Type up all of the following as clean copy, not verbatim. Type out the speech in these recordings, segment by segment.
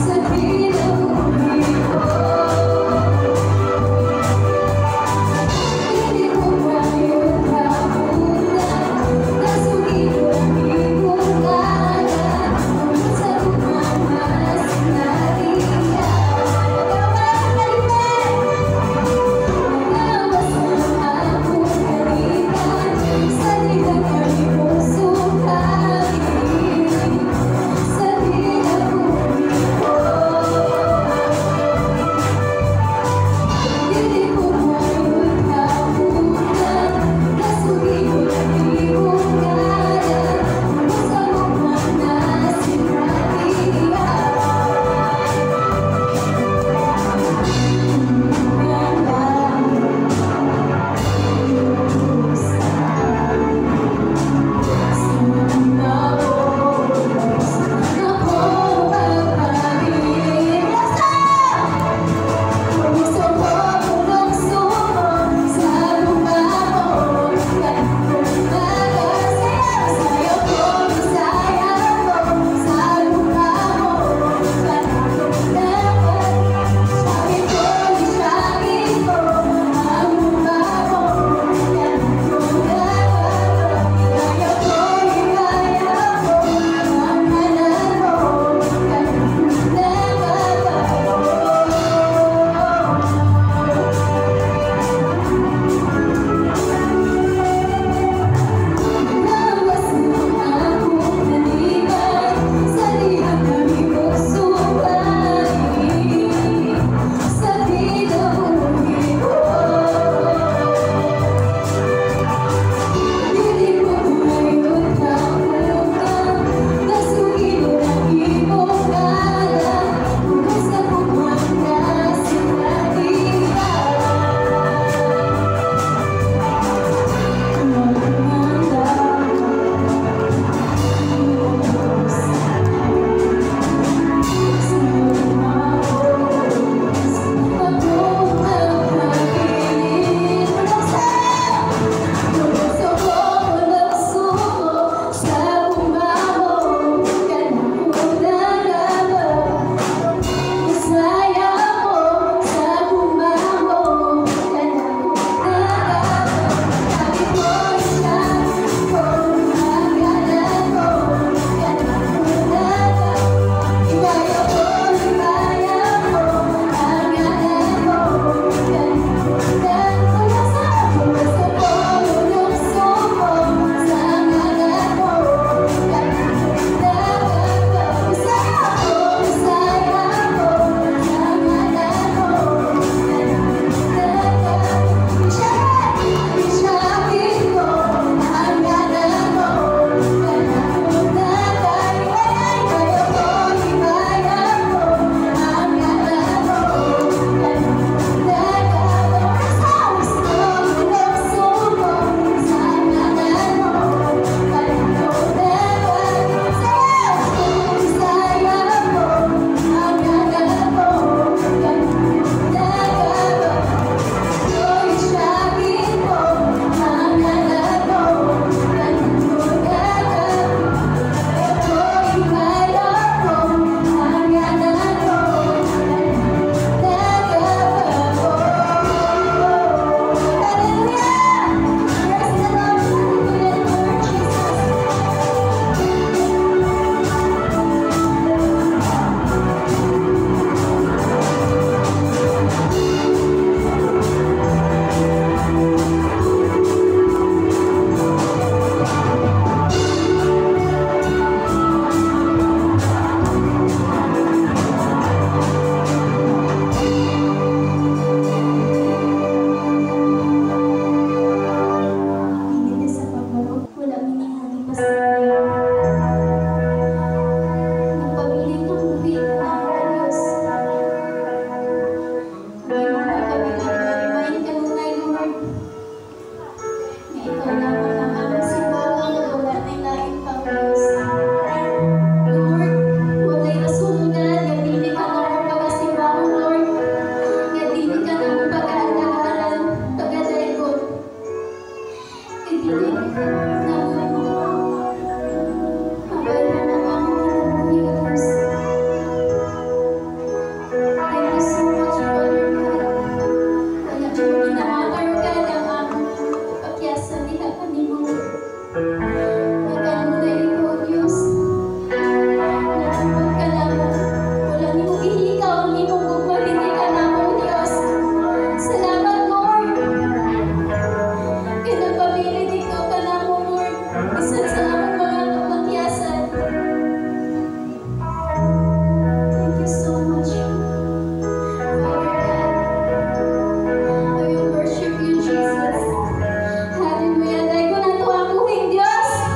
Sa kinabuhi ko. Dili namo mabayran ang among kinabuhi, O Diyos. Thank you so much, Father God. Wala nimo gina-honor, God, ang among kapakyasan diha kanimo. Nagkanunay ikaw, Diyos. Natupad ka namo. Wala nimo gihikaw ang imong gugma dinhi kanamo, Diyos. Salamat, Lord. Kay nagpabilin ikaw kanamo, Lord, bisan sa among mga kapakyasan. Thank you so much, Father God. I will worship you, Jesus. Hallelujah. Dahil ko na ito ang buhing Diyos.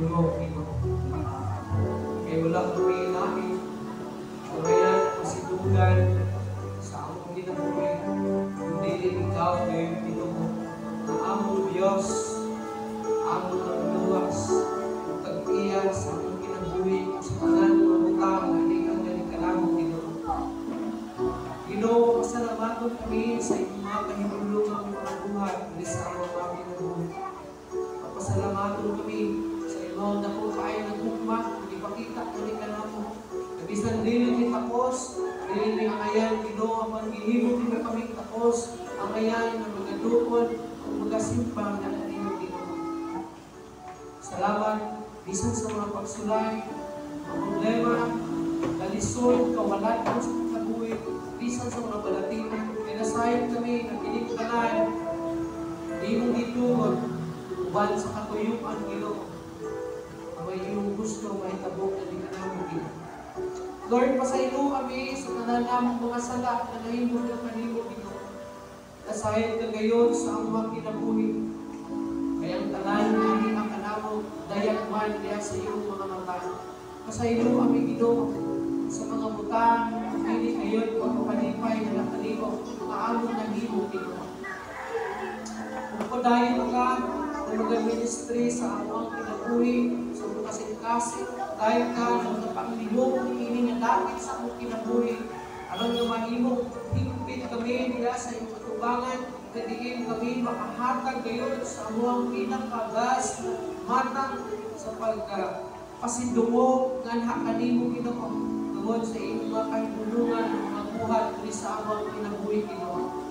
pagdulong, Ginoo. Kay wala kami lahi, angayan pasidunggan sa among kinabuhi, kundi ikaw gayon, Ginoo, na among Diyos, among nagluwas, ug tag-iya sa among kinabuhi ug sa tanan mga butang nga gikan gani kanamo, Ginoo. Ginoo, pasalamaton kami sa imong mga kahinulungang mga buhat diri sa among mga kinabuhi. Papasalamaton kami sa imong dako kaayo nga gugma nga gipakita kani kanamo. Na bisan dili mi takos, dili mi angayan, Ginoo, apan gihimo nimo kami takos, angayan nga magaduol ug magasimba nga kanimo, Ginoo. Salamat bisan sa mga pagsulay, mga problema, kalisod, kawalan sa kinabuhi, bisan sa mga balatian, kay nasayod kami nga kini tanan imong gitugot uban sa katuyuan, Ginoo. Ang iyong gusto mahitabo kani kanamo, Ginoo. Lord, pasaylo kami sa tanan namong mga sala na nahimo na kanimo, Ginoo. Nasayod ka gayon sa among mga kinabuhi. Kaya ang tanan nga ang kanamo dayag man diha sa iyong mga mata. Pasaylo kami, Ginoo, sa mga butang dili gayon pagpapalipay na kanimo nga among nahimo, Ginoo. Kung padayon ka na mag-ministry sa among kinabuhi, sa among kasing-kasing, dahil ka na magapanglihok niini nga dapit sa among kinabuhi, aron nga mahimong higpit kami diha sa iyong katubangan, na diin kami makahatag gayon sa among pinaka-best na matang sa pagka pasidungog nganha kanimo, Ginoo, tungod sa imong mga kahibulungan ug mga buhat diri sa among kinabuhi, Ginoo.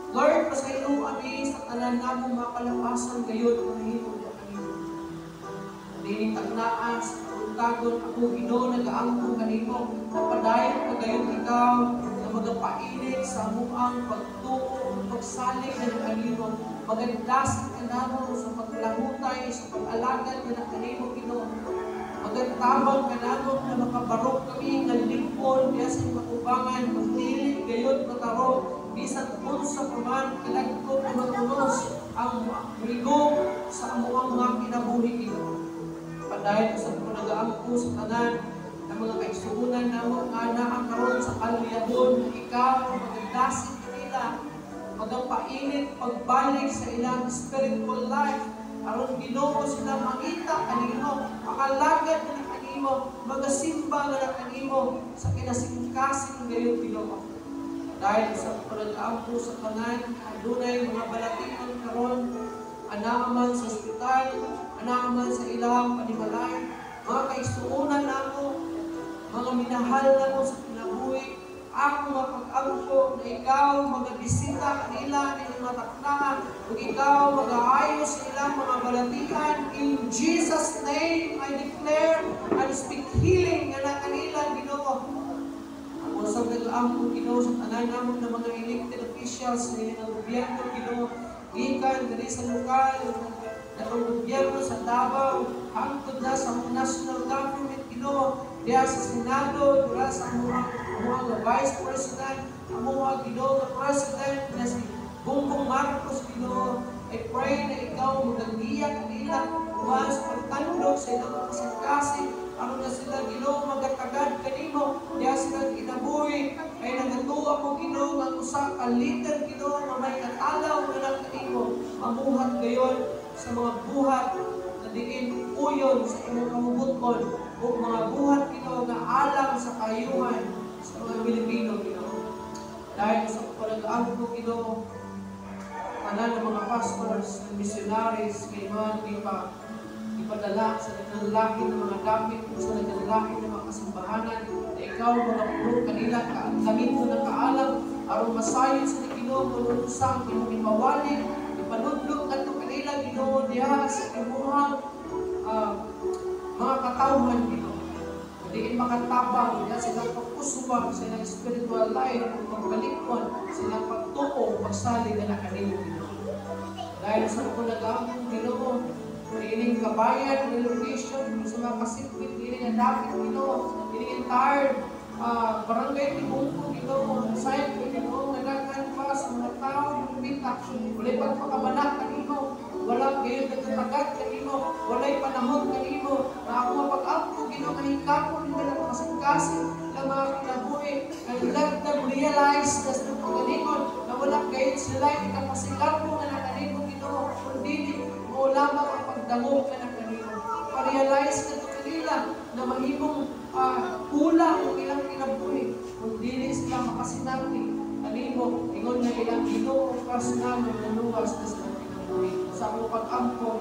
Lord, pasaylo kami sa tanan namong mga kalapasan gayon nga nahimo niya kanimo. Dili tagnaa sa kabuntagon ako, Ginoo, nagaampo kanimo na padayon pa gayon ikaw na magapainit sa amuang pagtuo ug pagsalig na kanimo. Magandasan ka namo sa paglahutay, sa pag-alagad na kanimo, Ginoo. Magantabang ka namo na makabarok kami nga lingkod diha sa imong katubangan, magdili gayon matarong bisan unsa pa man kalagko o matunos ang rigong sa amuang mga kinabuhi, Ginoo. Padayon sa mga nagaampo sa tanan ng mga kaigsuonan namo nga naa karon sa kalyabon na ikaw ang magandasin kanila, magapainit pagbalik sa ilang spiritual life aron, Ginoo, sila mangita kanimo, makalagad na kanimo, magasimba na kanimo sa kinasingkasing gayon, Ginoo. Dahil sa pag-aampo sa tanan, adunay mga balatian karon, anaa man sa ospital, anaa man sa ilang panimalay, mga kaigsuonan namo, mga minahal namo sa kinabuhi, ako mapag-ampo na ikaw magabisita kanila nining mataknaan, ug ikaw mag-aayos sa ilang mga balatian. In Jesus' name, I declare and speak healing nga na kanila, Ginoo. Ako sa nag-aampo, Ginoo, sa tanan namon na mga elected officials nila ng gobyerno, Ginoo, gikan diri sa lokal na gobyerno sa Davao, hangtod na sa among national government, Ginoo, diha sa Senado, dira sa among Vice President, among Ginoo nga President na si Bongbong Marcos, Ginoo. I pray na ikaw magagiya kanila uban sa pagtandog sa ilang kasing-kasing aron na sila, Ginoo, magatagad kanimo diha sila kinabuhi. Kay nagatuo ako, Ginoo, nga ang usa ka leader, Ginoo, nga may katalaw nga kanimo mamuhat gayon sa mga buhat na diin uyon sa imong kabubut-on ug mga buhat, Ginoo, nga alang sa kaayuhan sa mga Pilipino, Ginoo. Dahil sa pag-aampo, Ginoo, tanan ng mga pastors, ng missionaries, kay mga ipa ipadala sa daghang lahi ng mga dapit o sa daghang lahi ng mga kasimbahanan na ikaw mga puno kanila langit mo ng kaalam aron masayod sa Ginoo kung unsa ang imong ipawali, ipanudlo ngadto kanila, Ginoo, diha sa imuhang mga katawhan, Ginoo. Diin makatabang diha silang pag-uswag sa ilang spiritual life ug pagbalikon sa ilang pagtuo, pagsalig na kanimo, Ginoo. Dahil sa mga nag-aampo, Ginoo, ining kabayan, relocation, sa mga kasipit, ining nga dapit, Ginoo, ining entire barangay Tibungko, Ginoo, sayang ko, Ginoo, nga daghan pa sa mga tao, yung walay pagpakabana kanimo, wala gayon nagtatagat kanimo, walay panahon kanimo na ako mapag-ampo Ginoo nga hikapon nila mga kasing-kasing ilang mga kinabuhi and let them realize na sa pagalingon na wala gayud sila ikapasigapo nga nakanimo Ginoo kun dili mo lamang ang pagdangop nga nakanimo. Pa-realize na kanila na mahimong kulang ang ilang kinabuhi kung dili sila makasinati kanimo ingon nga ilang Ginoo personal nga naluwas na silang kinabuhi. Sa akong pag-ampo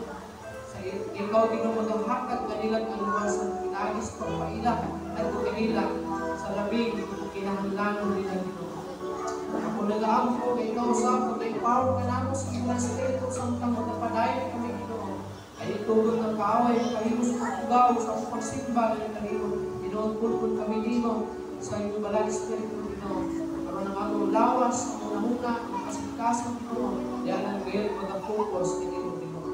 sa ikaw Ginoo maghatag kanilang kaluwasan pinaagi sa pagpaila adto kanila sa labing kinahanglanon nila Ginoo. Ako nagaampo kay ikaw sa pag-empower kanamo sa imong Espiritu samtang magapadayon kami Ginoo. Ay itugot ang kaaway kahimo sa pagtugaw sa akong pagsimba nga kanimo. Ginoo, pulpul kami nimo sa imong banal Espiritu Ginoo. Aron ang among lawas, ang hunahuna, ang kasing-kasing Ginoo, diyan ang gayon mag-focus kanimo Ginoo.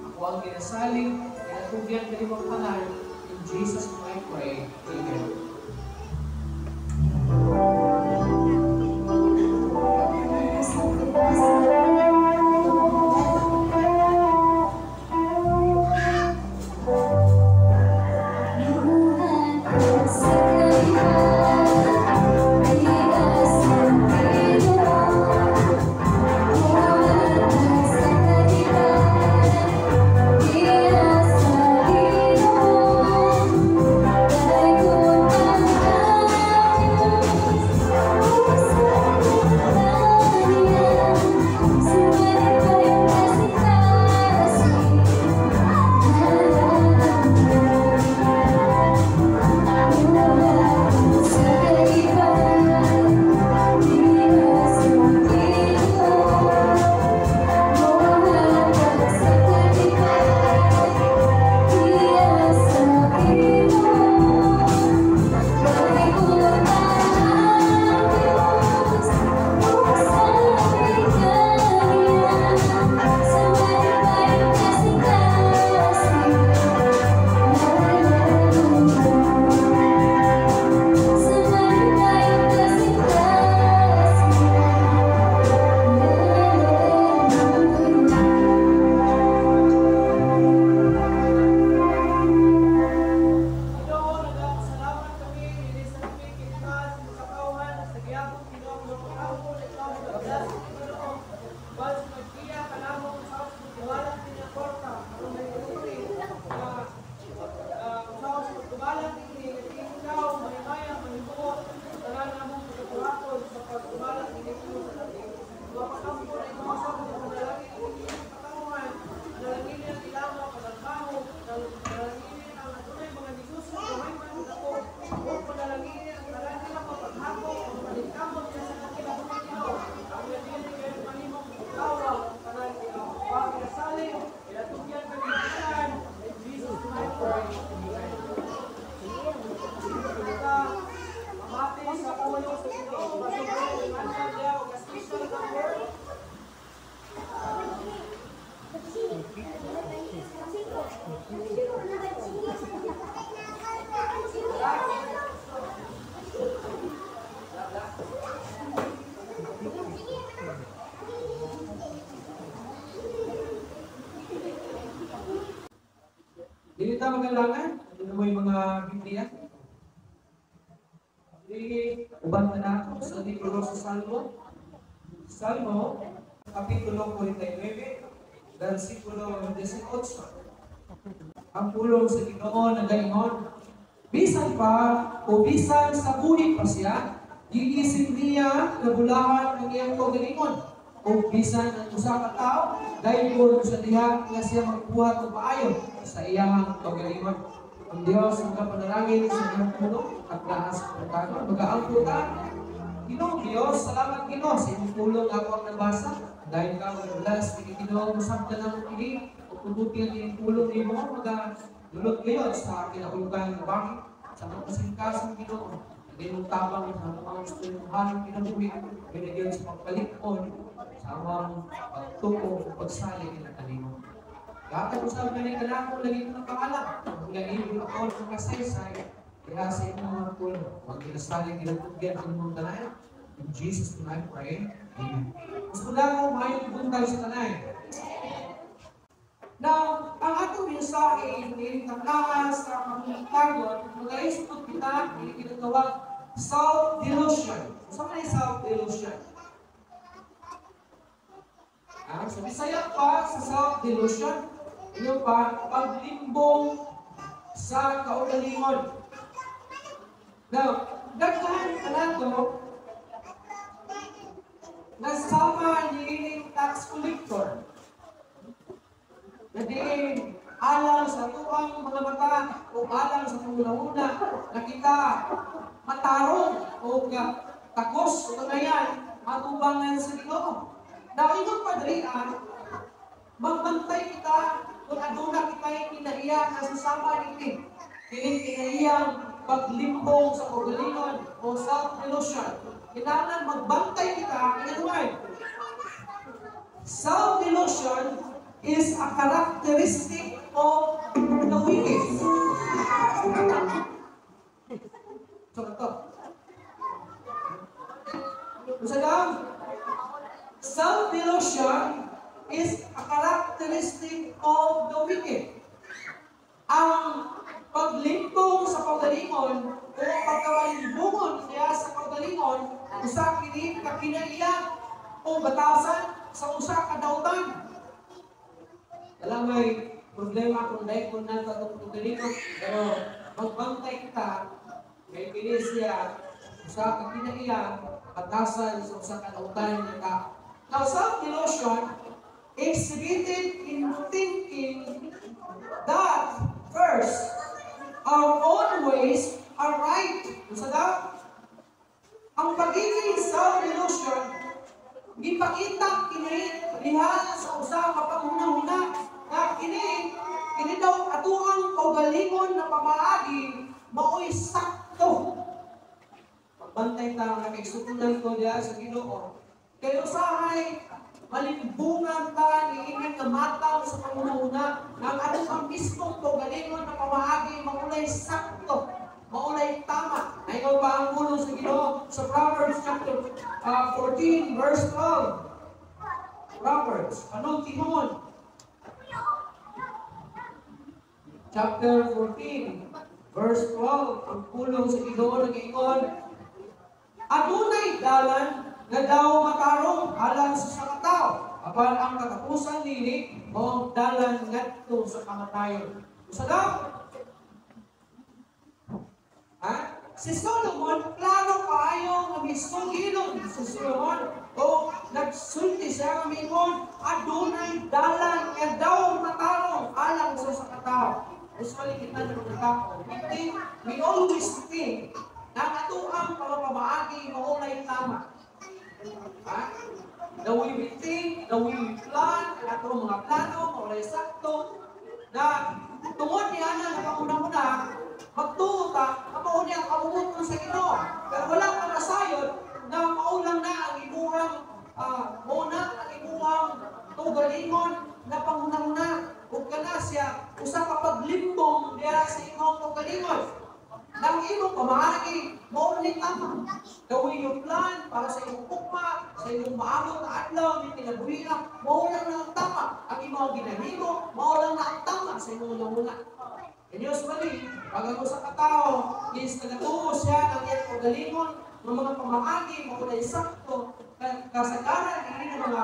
Ako ang ginasalig, ginatugyan kanimo ang tanan. In Jesus name I pray. Amen. Dili ta magalangan, ano mo yung mga Biblia? Dili, uban na ako sa libro sa Salmo. Salmo, Kapitulo 49, versikulo 18. Ang pulong sa Ginoo nagaingon, bisan pa o bisan sa buhi pa siya, giisip niya na bulahan ang iyang kaugalingon. O bisan ang usa ka tawo, dahil sa diha nga siya magbuhat og maayo sa iyang kaugalingon. Ang Dios ang kapanalangin sa iyang pulong at naas sa magaampo ta. Ginoo Dios, salamat Ginoo sa imong pulong ako ang nabasa. Dahil ka magbulas ni Ginoo masabtan ang ini o tuguti ang iyong pulong nimo magadulot ngayon sa kinahulugan ng bakit sa mga kasing-kasing Ginoo. Ang tabang sa mga instrumental kinabuhi binigyan sa pagpalikon sa amang pagtuo o pagsali nila kanimo. Lahat ang usap na kanako lagi ko nakaalam. Ang gaibig ako ng kasaysay kaya sa imong mga pulong. Huwag ginasali ginatugyan ang imong tanan. In Jesus name I pray. Amen. Gusto lang ako mayong buntag sa tanan. Now, ang atong mensahe ni tagaan sa kabuntagon, magaisip kita, ini ginatawag self-delusion. Sa man self-delusion? Ah, sa Bisaya pa, sa self-delusion, inyo pa, paglimbong sa kaugalingon. Now, daghan ka nato nasama ni tax collector na diin alang sa tuang mga mata o alang sa una-una na kita matarong o takos o kagayan atubangan sa Ginoo. Now, ingon pa diri magbantay kita kung aduna kita'y kinaiya na sasama nini. Kining kinaiyang paglimbong sa kaugalingon o self-delusion. Kinahanglan magbantay kita inganuman. Self-delusion is a characteristic of the wicked. So, ito. Usa, self-delusion is a characteristic of the wicked. Ang paglimbong sa kaugalingon o pagkawalimbungon niya sa kaugalingon, usa kini ka kinaiya o batasan sa usa ka dautan. Wala may problema kung dahil kung nasa itong kaugalingon, pero magbantay kita, kay kini siya usa ka kinaiya, batasan sa usa ka dautan nga tao. Now, self-delusion exhibited in thinking that first, our own ways are right. Unsa daw? Ang pagiging self-delusion, gipakita kini diha sa usa ka panghuna-huna nga kini kini daw atuang kaugalingon na pamaagi mao'y sakto. Pagbantay ta nga nakaigsuonan ko diha sa Ginoo. Kay usahay malimbungan ta niini nga matang sa panghuna-huna nga ang atong mismong kaugalingon na pamaagi maulay sakto, maulay tama. Naingon pa ang pulong sa Ginoo sa Proverbs chapter 14 verse 12. Proverbs, anong tinuod? Chapter 14 verse 12, ang pulong sa Ginoo nag-ingon, adunay dalan nga daw matarong alang sa usa ka tawo, apan ang katapusan nini mao ang dalan ngadto sa kamatayon. Usa daw? Ha? Si Solomon, klaro kaayo nga misugilon si Solomon o nagsulti siya nga mingon, adunay dalan nga daw matarong alang sa usa ka tawo. Usually kita ng mga tao, we always think na ang atuang pamamaagi maulay tama. Ha? The way we think, the way we plan, ang atong mga plano, maulay sakto, na tungod niya na nakauna-una, magtuo ta, mao niya ang kabubut sa Ginoo. Pero wala ka nasayod na maulang na ang imuhang mao na ang imuhang kaugalingon na panghuna-huna ug kana siya usa ka paglimbong diha sa imong kaugalingon. Nang imong pamaagi mao ni tama. The way you plan para sa imong ugma, sa imong maabot na adlaw ni kinabuhi, mao lang na ang tama. Ang imong ginahimo, mao lang na ang tama sa imong una. And usually, pag ang usa ka tawo is nagatuo siya ng iyang kaugalingon ng mga pamaagi, maulay sakto, kasagaran ini ng mga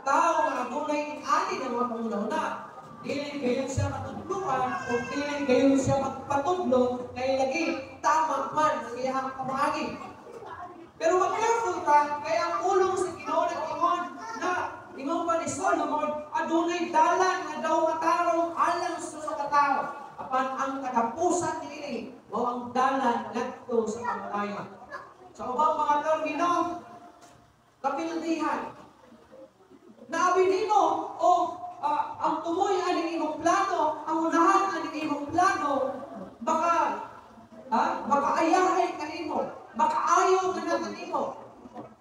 tao nga adunay ani ng mga panguna-una. Dili gayon siya matudluan o dili gayon siya magpatudlo kay lagi tama man ang iyang pamaagi. Pero mag-careful ka kay ang pulong sa Ginoo nag-ingon na ingon pa ni Solomon, adunay dalan nga daw matarong alang sa usa ka tawo. Apan ang katapusan niini mao ang dalan ngadto sa kamatayon. Sa ubang mga termino, kapildihan. Naabi nimo o ang tumoy aning imong plano, ang unahan aning imong plano, baka makaayahay kanimo, makaayo ka na kanimo.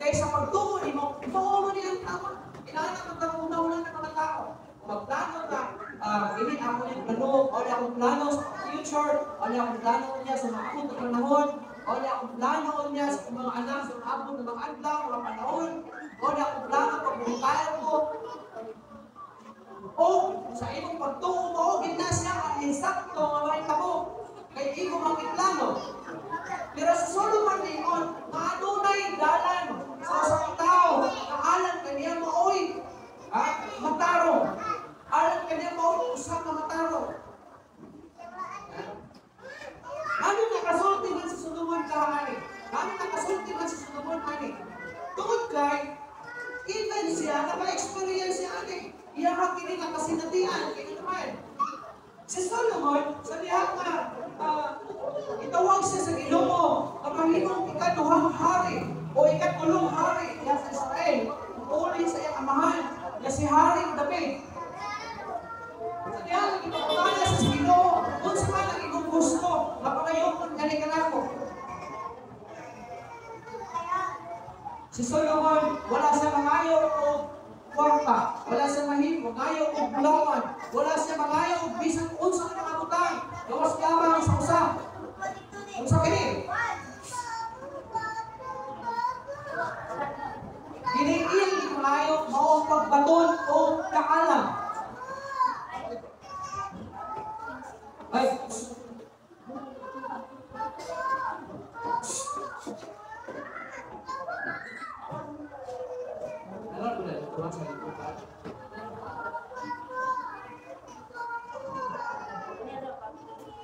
Kay sa pagtuo nimo, mao man ang tama. Kinahanglan magkauna-una ng mga tao. Magplano ka, ini ako yung plano, o akong plano sa future, o akong plano niya sa maabot na panahon, o akong plano niya sa mga anak sa maabot na mga adlaw, mga panahon, o akong plano pag retire ko. O sa imong pagtuo mao gid na siya ang insakto nga mahitabo kay imo mang giplano. Pero sa Solomon ningon, nga adunay dalan sa usa ka tawo nga alang kaniya maoy matarong. Alang kaniya maoy usa ka matarong. Ano nakasulti man si Solomon kaani? Ano nakasulti man si Solomon ani? Tungod kay even siya naka-experience siya ani. Iya kini nakasinatian kini naman. Si Solomon sa diha nga itawag siya sa Ginoo nga mahimong ikaduhang hari o ikatulong hari diha sa Israel, uli sa iyang amahan nga si Haring David. Sa diha nga gipangutana siya sa Ginoo, unsa man ang imong gusto nga pangayokon kani kanako? Si Solomon wala siya mangayo og kwarta, wala siya mangayo og bulawan, wala siya mangayo og bisan unsa nga mga butang, gawas lamang sa usa. Unsa kini? Kini iyang gipangayo mao ang pagbaton og kaalam. Ay,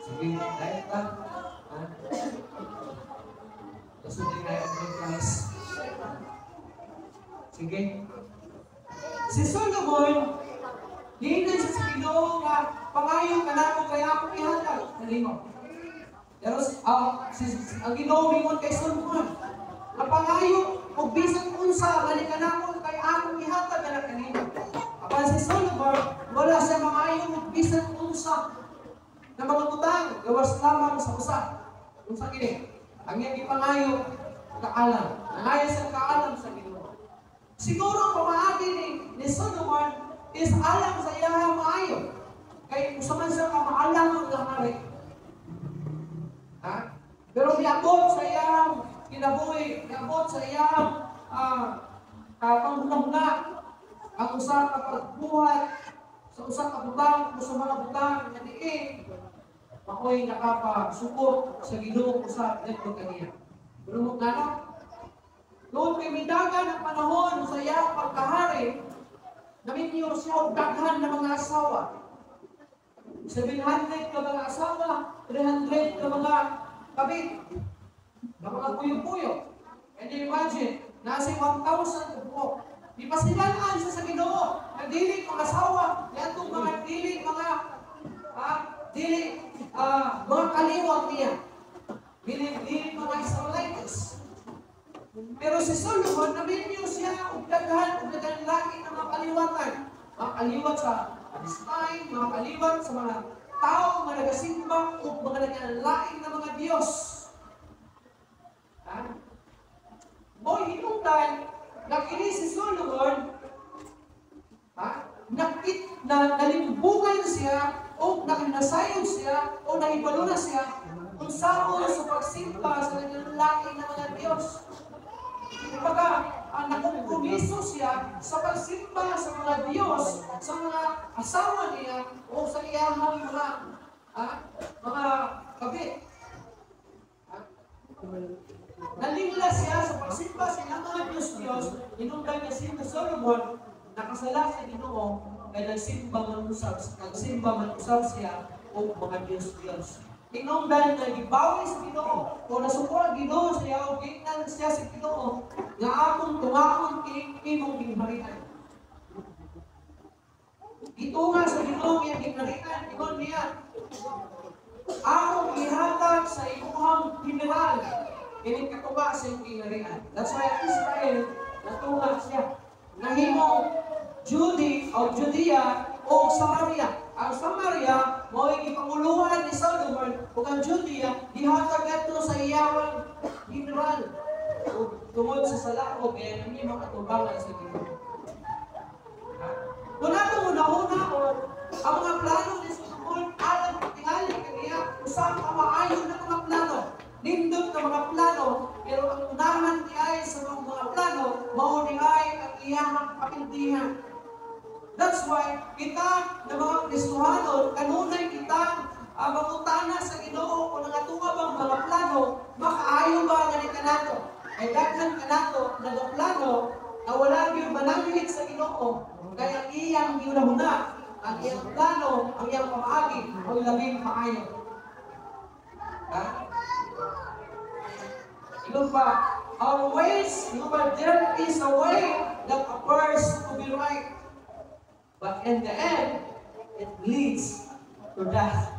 sige, dahil ka. Kasundin na yung guys. Sige. Si Solomon, hinan siya sa Ginoo nga pangayo ka nako kay akong ihatag kanimo. Pero ang Ginoo mingon kay Solomon, nga pangayo og bisan unsa nga kanako kay akong ihatag kana kanimo. Apan si Solomon, wala siya mangayo og bisan unsa na mga butang, gawas lamang sa usa. Unsa kini? Ang iyang gipangayo kaalam. Nangayo sa kaalam sa Ginoo. Siguro ang pamaagi ni Solomon is alam sa iyang maayo. Kay usa man siya ka maalam nga hari. Ha? Pero miabot sa iyang kinabuhi, miabot sa iyang panghunahuna ang usa ka pagbuhat sa usa ka butang o sa mga butang nga diin maoy nakapasukot sa Ginoo usab ngadto kaniya. Pero ngano? Doon kay midagan ang panahon sa iyang pagkahari, naminyo siya og daghan na mga asawa. 700 ka mga asawa, 300 ka mga kabit, na mga puyo-puyo. And you imagine, nasa 1,000 ka buok. Ipasilangan siya sa Ginoo na dili mga asawa, niadtong mga dili mga dili mga kaliwat niya. Meaning dili mga Israelites. Pero si Solomon, naminyo siya og daghan lain ng mga kaliwatan. Mga kaliwat sa Palestine, mga kaliwat sa mga tao nga nagasimba o mga nagalain na mga Diyos. Ha? Mo'y hinungdan na kini si Solomon, ha? Nalimbugan siya o nakinasayod siya o nahibalo na siya kung saan sa pagsimba sa naglain na mga Diyos. Kumbaga, nakompromiso siya sa pagsimba sa mga Diyos, sa mga asawa niya o sa iyahang mga mga kabit. Nalingla siya sa pagsimba sa iyang mga Diyos-Diyos, hinungdan niya si Solomon, nakasala sa Ginoo, kay nagsimba man usab siya og mga Diyos-Diyos. Hinungdan na gibawi sa Ginoo o nasuko ang Ginoo sa iya o giingnan siya sa Ginoo nga akong tungaon kini imong gingharian. Gitunga sa Ginoo iyang gingharian, ingon niya, akong ihatag sa imuhang general kining katunga sa imong gingharian. That's why ang Israel natunga siya. Nahimong Judy o Judea o Samaria. Ang Samaria mao'y gipanguluhan ni Solomon ug ang Judea gihatag ngadto sa iyang general ug tungod sa sala og kaya nangimong katubangan sa Ginoo. Kung ato hunahuna ang mga plano ni Solomon alang tingali kaniya usa ka maayo na mga plano, nindot na mga plano, pero ang unahan diay sa mga plano mao diay ang iyang kapintihan. That's That's why kita na mga Kristohanon, kanunay kita mangutana sa Ginoo kung ang ato bang mga plano makaayo ba nga ni kanato. Kay daghan kanato nagaplano na wala gyud mananghid sa Ginoo, kay ang iyang gihunahuna, ang iyang plano, ang iyang pamaagi ang labing maayo. Ha? Ingon pa, our ways, ingon pa, there is a way that appears to be right, but in the end, it leads to death.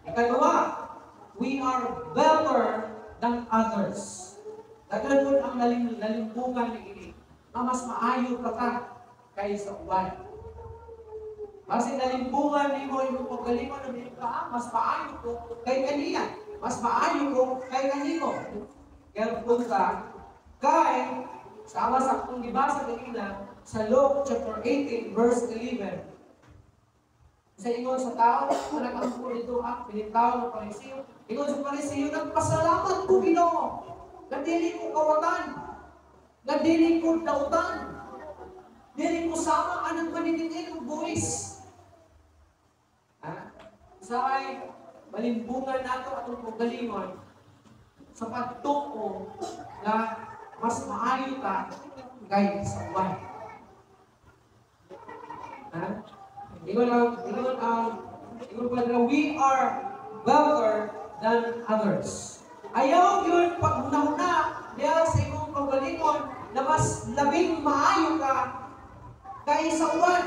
Ikaduha, we are better than others. Daghan po ang nalimbungan ni ini nga mas maayo pa ka kaysa uban. Kasi nalimbungan nimo imong kaugalingon na ka, ah, mas maayo ko kay kaniya. Mas maayo ko kay kanimo. Careful ka kay sama sa akong gibasa kanina sa Luke chapter 18 verse 11. Sa ingon sa tao, nga nag-ampo dito ang pinitaw ng Pariseo. Ingon sa Pariseo, "Nagpasalamat ko, Ginoo, nga dili ko kawatan, nga dili ko dautan, dili ko sama anang maniningil og buwis." Ha? Sa ay malimbungan nato atong kaugalingon sa pagtuo nga mas maayo ta kay sa uban. Ha? Ingon pa na we are better than others. Ayaw yun paghuna-huna diya sa imong kaugalingon na mas labing maayo ka kaysa uban.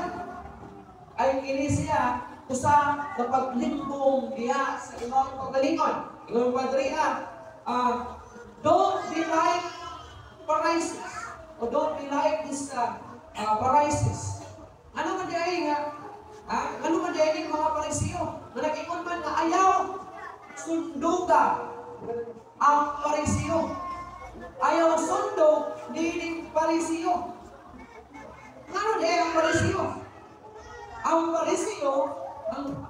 Ay kini siya usa ka paglimbong diya sa imong kaugalingon. Ingon pa diri don't be like Pharisees o don't be like this Pharisees. Ano man diay nga? Ha? Ano man diay ning mga Pariseo? Nga nag-ingon man nga ayaw sunduga ang Pariseo. Ayaw sundog nining Pariseo. Ano diay ang Pariseo? Ang Pariseo,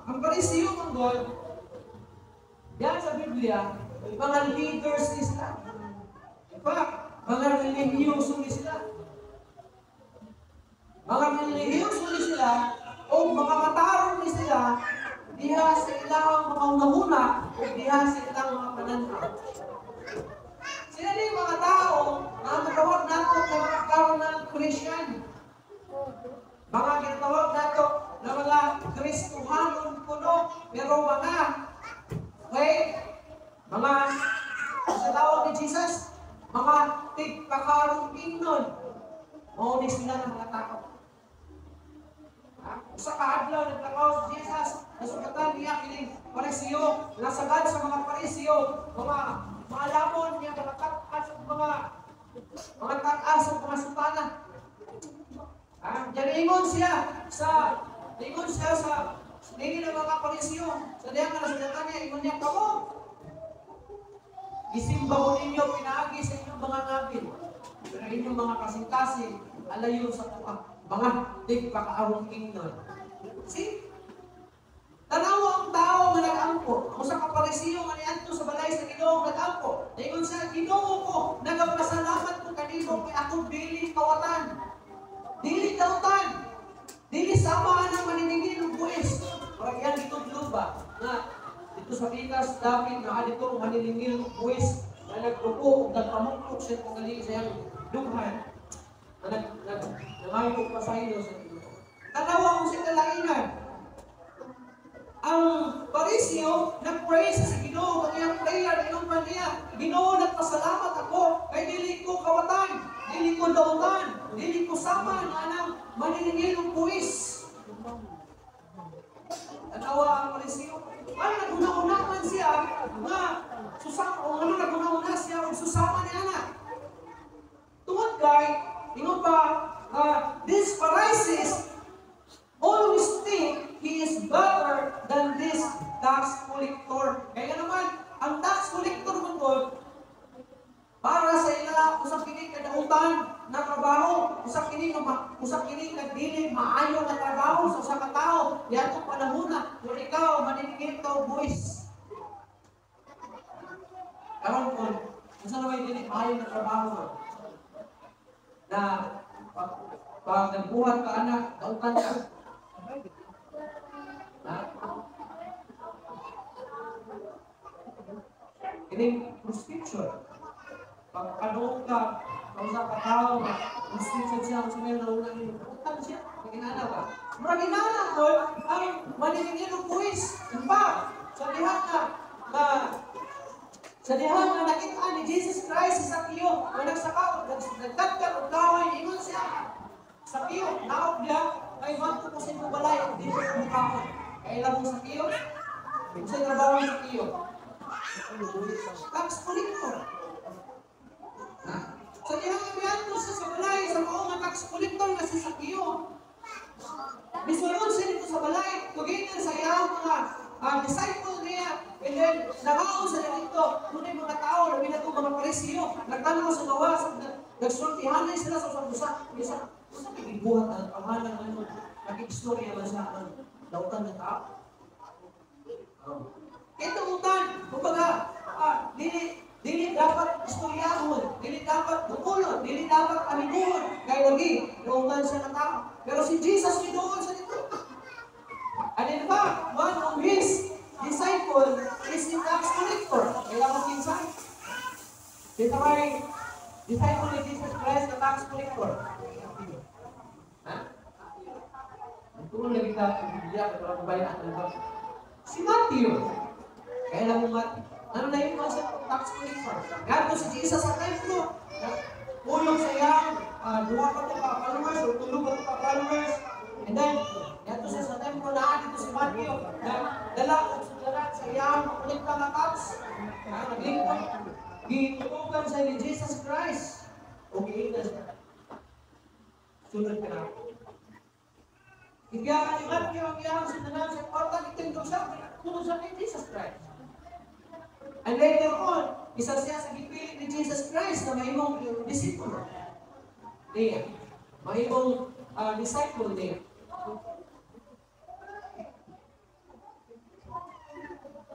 ang Pariseo man gud, yan sa Biblia, mga leaders ni sila. In fact, mga relihiyoso ni sila. Mga relihiyoso ni sila o mga matarong ni sila diha sa ilang mga hunahuna o diha sa ilang mga pananaw. Sila ni mga tao na matawag nato na mga carnal Christian. Mga ginatawag nato na mga Kristohanon kuno, pero mga, okay, mga sa tawag ni Jesus, mga tigpakarong ingnon. Mao ni sila ng mga tao. Ha? Usa ka adlaw naglakaw si Jesus, nasugatan niya kining Pariseo, nasagad sa mga Pariseo, mga maalamon niya, mga taas mga taas sa mga sutana. Ah, diyan ingon siya sa dili ng mga Pariseo, sa diyan nga nasugatan niya, ingon niya, "Kamo, gisimba ko ninyo pinaagi sa inyong mga ngabil. Pero inyong mga kasing-kasing, alayo sa kuha, mga tigpakaarong ingnon." See? Tanawa ang tao nga nag-ampo. Ang usa ka Pariseo nga niadto sa balay sa Ginoo nag-ampo. Ingon siya, "Ginoo ko, nagapasalamat ko kanimo kay ako dili kawatan. Dili dautan. Dili sama ang maniningil og buwis." Parang yan gitudlo ba nga dito sa Pikas dapit na dito maniningil og buwis na nagduko ug nagpamukmok siya kung gali sa iyang dughan na nag nag nangayo og pasaylo sa Ginoo. Tanawa kung siya kalainan. Ang Pariseo, nag-pray sa Ginoo, ang iyang prayer, ingon pa niya, "Ginoo, nagpasalamat ako kay dili ko kawatan, dili ko dautan, dili ko sama nga anang maniningil og buwis." Tanawa ang Pariseo. Ano naghuna-huna man siya nga susama o ano naghuna-huna siya og susama ni ana. Tungod kay ingon pa this Pharisees always think he is better than this tax collector. Kaya naman, ang tax collector man gud, para sa ila usa kini kadautan na trabaho, usa kini ka dili maayo nga trabaho sa usa ka tawo niadtong panahona kung ikaw maniningil ka og buwis. Karon kun unsa na may dili maayo nga trabaho man na pag Pag nagbuhat ka anak, dautan ka. Ha? Kining prostitution. Pag kanuog ka, kung sa katao, prostitution siya, ang sumaya na unang dautan siya. Naginana ba? Murag inana ko, ang maniningil og buwis. In fact, sa diha nga nakita ni Jesus Christ si Sakeo, nga nagsaka, nagkatkat og kahoy, ingon siya, "Sakeo, naog niya, kay manto ko sa imong balay, ug dili ko mukaon." Kay mo Sakeo? Unsa trabaho ni Sakeo? Tax collector. Ha? Sa diha nga miadto siya sa balay, sa mao nga tax collector nga si Sakeo. Misulod siya dito sa balay, together sa iyang mga disciple niya, and then nangaon sa dito, dunay mga tao, labi na itong mga Pariseo, nagtanaw sa gawas, nagsultihanay sila sa usang-usa, bisa, usa may gibuhat ang pangalan ngayon, nag-istorya man siya ang dautan ng tao. Oh. Ito utan, kumbaga, dili dapat istoryahon, dili dapat dukulon, dili dapat amiguhon, kay lagi, dautan siya ng tao. Pero si Jesus miduol sa dito. And in fact, one of his disciple is the tax collector. Kailangan kinsa? Dito kay disciple ni Jesus Christ, the tax collector. Ha? Ang tulong lagi ka, ang Biblia, kaya mabayan ang ba? Si Matthew. Kaya mo Matthew. Ano na yung mga tax collector? Gato si Jesus sa templo. Pulong sa iyang duha ka to ka followers o tulo ka to ka followers. And then, gato siya sa templo na dito si Matthew. Na dala og sudlaran sa iyang makolekta nga tax. Naglingkod. Gitutugan siya ni Jesus Christ. O giingnan siya, "Sunod ka na." Igiyakan ni Matthew ang iyang sudlaran sa kwarta, gitindog siya, sunod siya kay Jesus Christ. And later on, isa siya sa gipili ni Jesus Christ na mahimong disipulo niya. Mahimong disciple niya.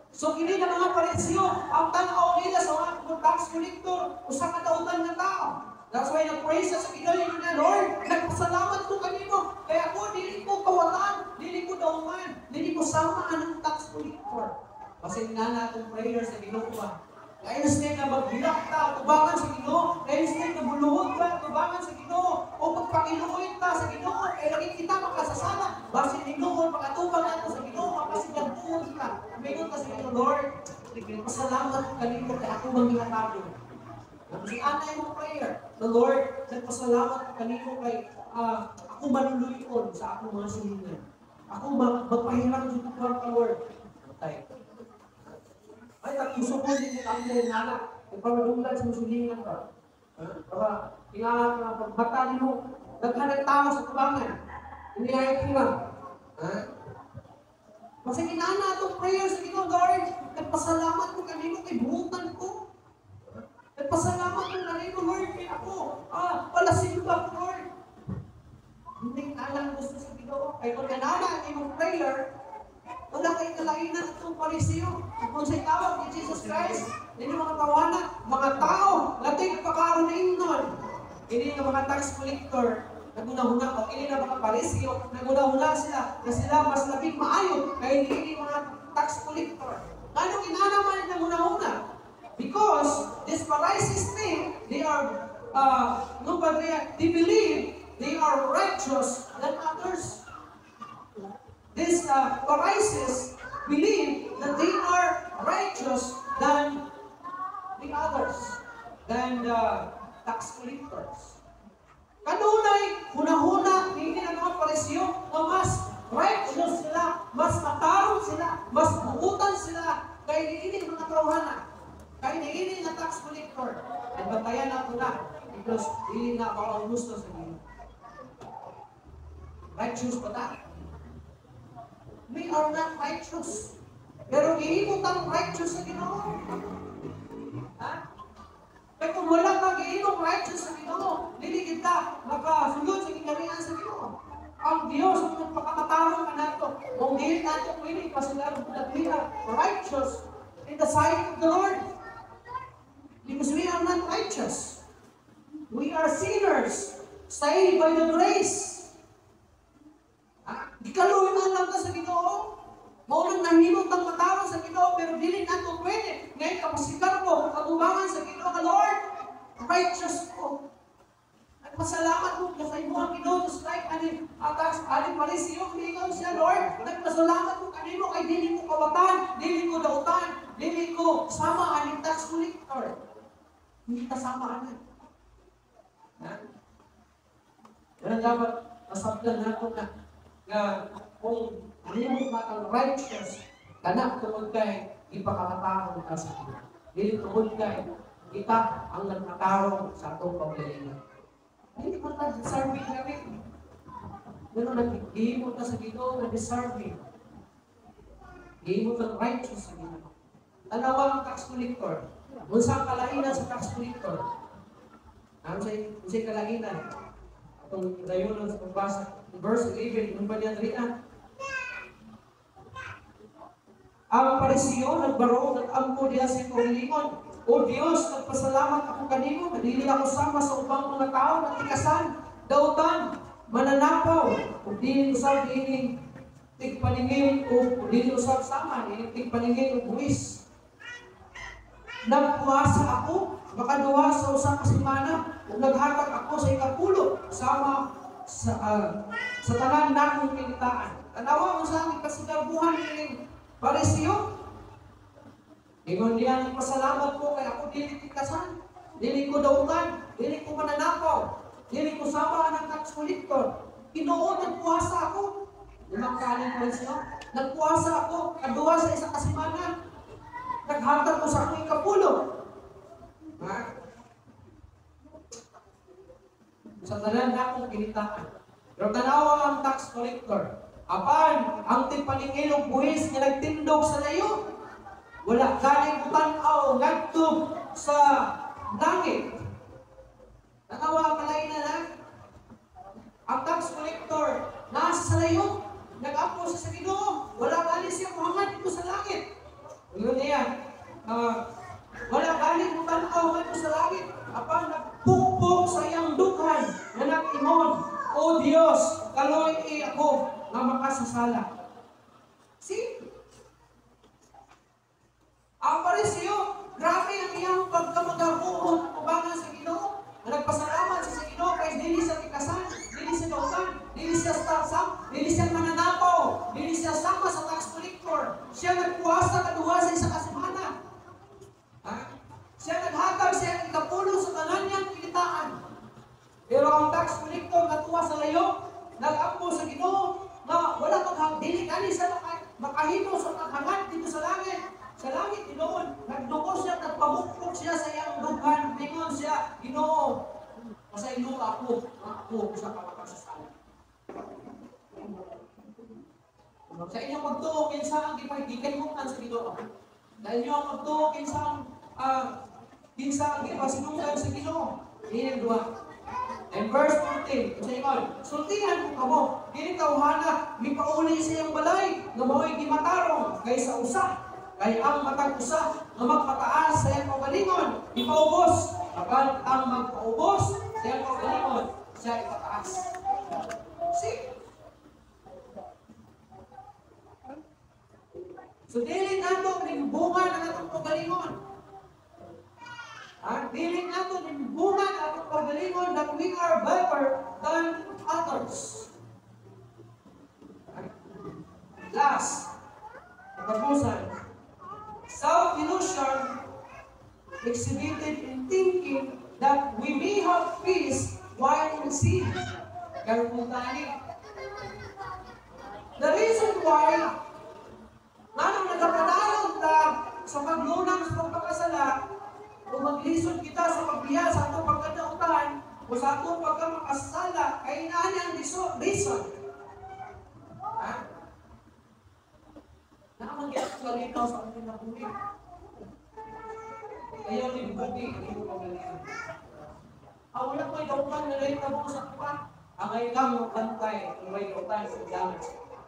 So kini na mga Pariseo, ang tan-aw nila sa mga tax collector, usa ka dautan nga tao. That's why nag-pray siya sa Ginoo niya, "Lord, nagpasalamat ko kanimo. Kaya ako dili ko kawatan, dili ko dautan, dili ko sama anang tax collector." Kasi nga atong prayer sa Ginoo ba? Kaya instead na maghilak ta, tubangan sa Ginoo, kaya instead na buluhod ka, tubangan sa Ginoo, o magpakiluoy ta sa Ginoo, kaya lagi kita makasasala, basin hinuon, makatubang nato sa Ginoo, makasigagtuon ka. Mingon ka sa Ginoo, "Lord, pasalamat kanimo kay ako mang gihatagon." Si ana imong prayer, "The Lord, nagpasalamat kanimo kay ako manuluyon sa akong mga silingan. Ako magpahiram jud ko ka, Lord." Matay. Ay, tatusok din yung ang nana. Nagpamadunglan sa musulingan ka. Baka, ingat ka, pagbata nimo, naghanag tao sa tubangan. Hindi ay hirang. Ha? Kasi inana itong prayer sa Ginoo, "Lord, nagpasalamat ko kanimo kay buhutan ko. Nagpasalamat ko kanimo, Lord, kay ako, palasin ba ko, Lord?" Hindi alam gusto sa Ginoo. Kay kung kanana ang imong prayer, wala kay kalainan atong Pariseo. Kung sa tawag ni Jesus Christ, hindi mga tawana, mga tao, lating pakaroon na ingnon. Ini nga mga tax collector, naguna-huna, o ini nga mga Pariseo, naguna-huna sila, na sila mas labing maayo, kay hindi mga tax collector. Anong inana man naguna-huna? Because this Pharisees think they are, no, but they believe they are righteous than others. These Pharisees believe that they are righteous than the others, than the tax collectors. Kanunay, huna-huna, hindi na mga Pariseo, na mas righteous sila, mas matarong sila, mas buutan sila, kay niini mga tawhana, kay niini nga tax collector. At bantayan nato na, because dili na mao ang gusto sa Ginoo. Righteous ba ta? We are not righteous. Pero gihimo tang righteous sa Ginoo. Ha? Kaya kung wala ka gihimong righteous sa Ginoo, dili kita makasulod sa gingharian sa Ginoo. Ang Dios ang nagpakamatarong kanato. Kung dili nato pwede pasilaron that we are righteous in the sight of the Lord. Because we are not righteous. We are sinners. Saved by the grace. Ah, gikaluoy lang ta sa Ginoo. Mao nang nahimong tang matarong sa Ginoo, pero dili nato pwede. Ngayon kapasikan mo katubangan sa Ginoo nga, "Lord, righteous ko." Nagpasalamat ko sa imo ang Ginoo, just like ani tax ani Pariseo, miingon siya, "Lord, nagpasalamat ko kanimo kay dili ko kawatan, dili ko dautan, dili ko sama aning tax collector." Hindi ta sama ani. Ha? Yan ang dapat masabtan nato na nga kung nahimo ka kang righteous, kana tungod kay ipakamatarong ka sa Ginoo. Dili tungod kay kita ang nagmatarong sa atong kaugalingon. Hindi ko ta deserving kami. Pero naghihimo ta sa Ginoo na deserving. Gihimo ta righteous sa Ginoo. Tanawa ang tax collector. Unsa ang kalainan sa tax collector? Ano sa unsay kalainan? Atong dayonon sa pagbasa. Verse 11, kung ba niya diri ah? Ang Pariseo nagbarog, nag-ampo diha sa kaugalingon. "O Dios, nagpasalamat ako kanimo, dili ako sama sa ubang mga tao nga tikasan, dautan, mananapaw, ug dili usab ining tigpaningil o dili usab sama ining tigpaningil og buwis. Nagpuasa ako, makaduha sa usa ka semana, ug naghatag ako sa ikapulo sama sa tanan nakong kinitaan." Tanawa mo sa aming kasigarbuhan ning Pariseo. Ingon niya, "Nagpasalamat ko kay ako dili tikasan, dili ko dautan, dili ko mananapaw, dili ko sama ng tax collector. Ginoo, nagpuasa ako." Limang kanin Pariseo. "Nagpuasa ako, kaduha sa isa ka semana. Naghatag ko sa akong ikapulo." Ha? Sa tanan nakong kinitaan. Pero tanawa ang tax collector. Apan, ang tigpaningil og buhis nga nagtindog sa layo, wala ganing tan-aw ngadto sa langit. Tanawa ang kalainan na. Ang tax collector nasa sa layo, nag-ampo siya sa Ginoo, wala gani siya muhangad dito sa langit. Yun niya, wala ganing tan-aw ngadto sa langit. Apan nagpukpok sa iyang dughan nga nag-ingon, "O Dios, kaluoy ako nga makasasala." See? Ang Pariseo, grabe ang iyang pagkamagabuhon ubangan sa Ginoo. Na nagpasalamat siya sa Ginoo kay dili siya tikasan, dili siya dautan, dili siya sam, dili siya mananapaw, dili siya sama sa tax collector. Siya nagpuasa kaduha sa isa ka semana. Ha? Siya naghatag siya ikapulo sa tanan niyang kinitaan. Pero ang tax collector natuwa sa layo, nag-ampo sa Ginoo nga wala maghang dili kani siya makahimo sa paghangad dito sa langit. Sa langit tinuod, nagduko siya, nagpamukpok siya sa iyang dughan, ningon siya, "Ginoo, pasaylo ako, ako usa ka makasasala." Sa inyong pagtuo kinsa ang gipahimutan sa Ginoo? Sa inyong pagtuo kinsa ang gipasinunggan sa Ginoo? Iyan duha. And verse 14, sa ingon, "Sultihan ko kamo, kini tawhana mipauli sa iyang balay nga mao'y gimatarong kaysa usa. Kay ang matag usa nga magpataas sa iyang kaugalingon, ipaubos, apan ang magpaubos sa iyang kaugalingon, siya ipataas." See? So dili nato limbungan ang atong kaugalingon. Dili nato limbungan ang atong kaugalingon that we are better than others. Last, katapusan, self-illusion exhibited in thinking that we may have peace while in sin. Careful tayo. The reason why nganong nagapadayon ta sa paglunang sa pagpakasala o maglisod kita sa pagbiya sa atong pagkadautan o sa atong pagkamakasala, kay naani ang reason. Ha? Naamang ginagawa sa atong kinabuhi. Ayaw ni Buki, ang iyong pagalingon. Wala ko'y dautan na lain ka sa kupa. Ang ay kang bantay kung may dautan sa gamit sa kupa.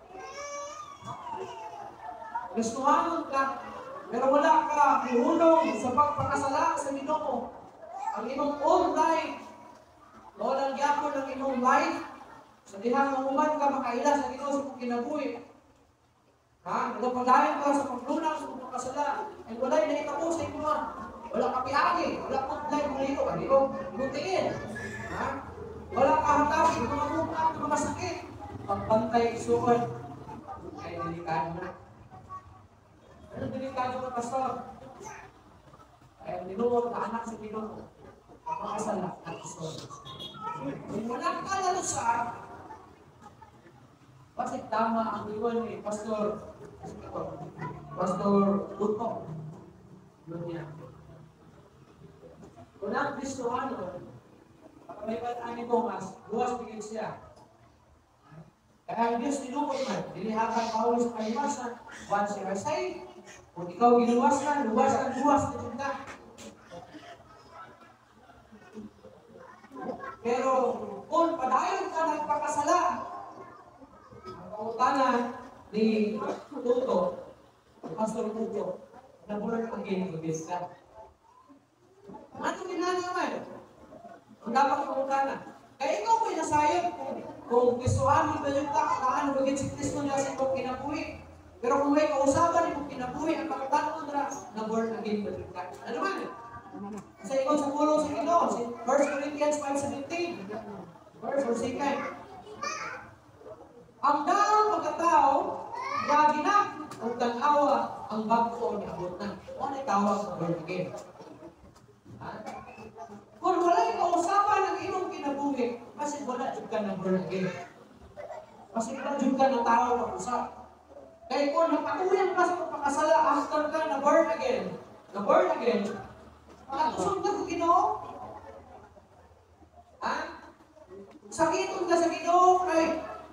Gustuhanon ka, pero wala ka ihulong sa pagpakasala sa Ginoo. Ang imong own life, Mao lang gyapon ang imong life sa dihang mahuman ka makaila sa Ginoo sa imong kinabuhi. Ha? Nagapadayon ka sa paglunang sa imong kasala, and walay nahitabo sa imo. Wala ka piagi, wala pudlay mo lino, kanilo, imong. Ha? Wala ka hatagi, mga muka, mga sakit. Pagbantay isuon, ay delikado na. Ano delikado ka, pastor? Ay, tinuod na anak sa Ginoo, makasala at isuon. Kung wala ka lalusa, kasi tama ang iwan ni Pastor Pastor Luto. Yun niya. Kung ang Kristohano, may bataan ni Thomas, luwas bigil siya. Kaya ang Diyos tinukod man, dilihakan Paulo sa kaliwasan, once you are saved, kung ikaw giluwas ka, luwas ka, luwas na jud ka. Pero kung padayon ka nagpakasala, ang pangutana ni Tuto, Pastor Tuto, nabulan again to ka. Ano ginagawa? Ang dapat pangutana. Kaya ikaw mo'y nasayod kung Kristohanon ba yung ka, ano ba si Kristo niya sa imong kinabuhi. Pero kung may kausaban imong kinabuhi, ang pangutana ra, na born again ba ka? Ano man? Sa ingon sa pulong sa Ginoo, si 1 Corinthians 5:17, verse or second. Ang daang pagkatao, lagi na, kung tanawa, ang bag-o niabot na. O na tawag sa born again. Ha? Kung wala'y kausapan ang imong kinabuhi, kasi wala jud ka na born again. Kasi wala jud ka na tao pag-usap. Kaya kung napatuyan ka sa pagpakasala after ka na born again, makatusog ka sa Ginoo. Ha? Sakiton ka sa Ginoo kay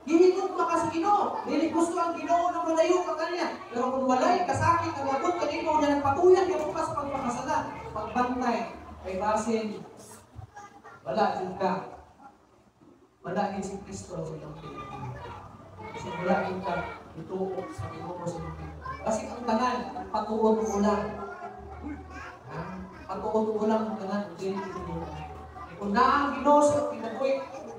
gihigog ka sa Ginoo. Dili gusto ang Ginoo na malayo ka kanya. Pero kung walay kasakit ang abot kanimo na nagpatuyan ka pa sa pagpakasala, pagbantay kay basin wala jud ka. Wala gid si Kristo sa imong kinabuhi. Kasi wala gid ka ituo sa Ginoo sa imong kinabuhi. Kasi ang tanan patuo-tuo lang. Ha? Patuo-tuo lang ang tanan dili tinuod. Kung naa ang Ginoo sa kinabuhi,